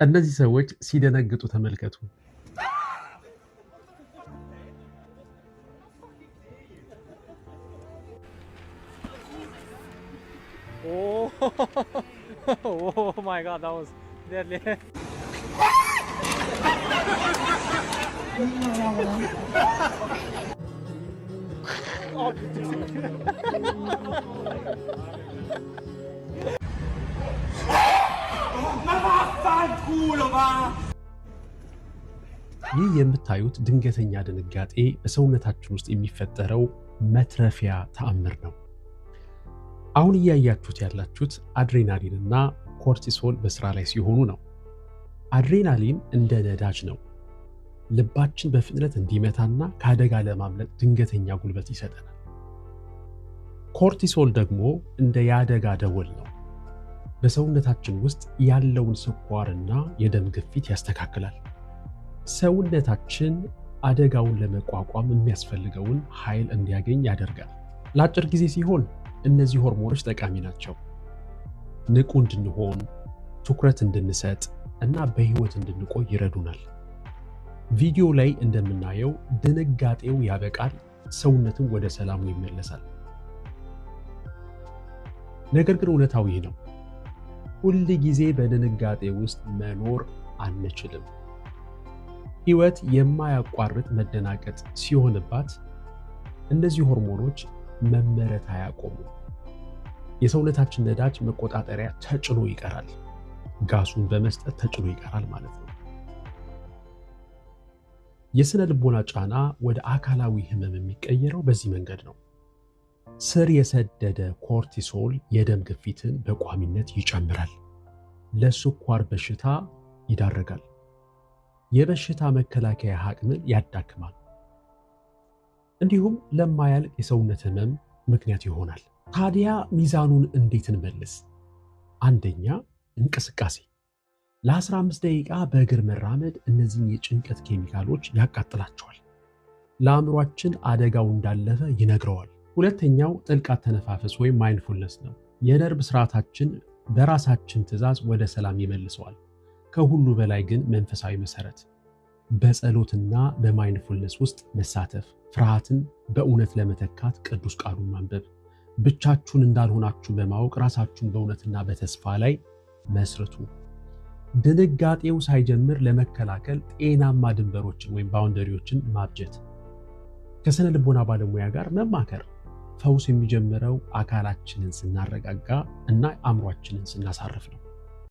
እነዚህ ሰዎች ሲደነግጡ ተመልከቱ። Oh, oh my God, that was deadly. ይህ የምታዩት ድንገተኛ ድንጋጤ በሰውነታችን ውስጥ የሚፈጠረው መትረፊያ ተአምር ነው። አሁን እያያችሁት ያላችሁት አድሬናሊን እና cortisol በስራ ላይ ሲሆኑ ነው። አድሬናሊን እንደ ነዳጅ ነው። ልባችን በፍጥነት እንዲመታና ከአደጋ ለማምለጥ ድንገተኛ ጉልበት ይሰጠናል። Cortisol ደግሞ እንደ የአደጋ ደወል ነው። በሰውነታችን ውስጥ ያለውን ስኳርና የደም ግፊት ያስተካክላል። ሰውነታችን አደጋውን ለመቋቋም የሚያስፈልገውን ኃይል እንዲያገኝ ያደርጋል። ለአጭር ጊዜ ሲሆን እነዚህ ሆርሞኖች ጠቃሚ ናቸው። ንቁ እንድንሆን፣ ትኩረት እንድንሰጥ እና በህይወት እንድንቆይ ይረዱናል። ቪዲዮ ላይ እንደምናየው ድንጋጤው ያበቃል፣ ሰውነትም ወደ ሰላሙ ይመለሳል። ነገር ግን እውነታው ይህ ነው። ሁል ጊዜ በድንጋጤ ውስጥ መኖር አንችልም። ህይወት የማያቋርጥ መደናገጥ ሲሆንባት እነዚህ ሆርሞኖች መመረት አያቆሙም። የሰውነታችን ነዳጅ መቆጣጠሪያ ተጭኖ ይቀራል። ጋሱን በመስጠት ተጭኖ ይቀራል ማለት ነው። የስነ ልቦና ጫና ወደ አካላዊ ህመም የሚቀየረው በዚህ መንገድ ነው። ስር የሰደደ cortisol የደም ግፊትን በቋሚነት ይጨምራል፣ ለስኳር በሽታ ይዳረጋል፣ የበሽታ መከላከያ አቅምን ያዳክማል፣ እንዲሁም ለማያልቅ የሰውነት ህመም ምክንያት ይሆናል። ታዲያ ሚዛኑን እንዴት እንመልስ? አንደኛ፣ እንቅስቃሴ። ለ15 ደቂቃ በእግር መራመድ እነዚህን የጭንቀት ኬሚካሎች ያቃጥላቸዋል። ለአእምሯችን አደጋው እንዳለፈ ይነግረዋል። ሁለተኛው ጥልቅ አተነፋፈስ ወይም mindfulness ነው። የነርቭ ስርዓታችን በራሳችን ትዕዛዝ ወደ ሰላም ይመልሰዋል። ከሁሉ በላይ ግን መንፈሳዊ መሰረት፣ በጸሎትና በ mindfulness ውስጥ መሳተፍ፣ ፍርሃትን በእውነት ለመተካት ቅዱስ ቃሉን ማንበብ፣ ብቻችሁን እንዳልሆናችሁ በማወቅ ራሳችሁን በእውነትና በተስፋ ላይ መስርቱ። ድንጋጤው ሳይጀምር ለመከላከል ጤናማ ድንበሮችን ወይም boundary ዎችን ማብጀት፣ ከስነ ልቦና ባለሙያ ጋር መማከር። ፈውስ የሚጀምረው አካላችንን ስናረጋጋ እና አእምሯችንን ስናሳርፍ ነው።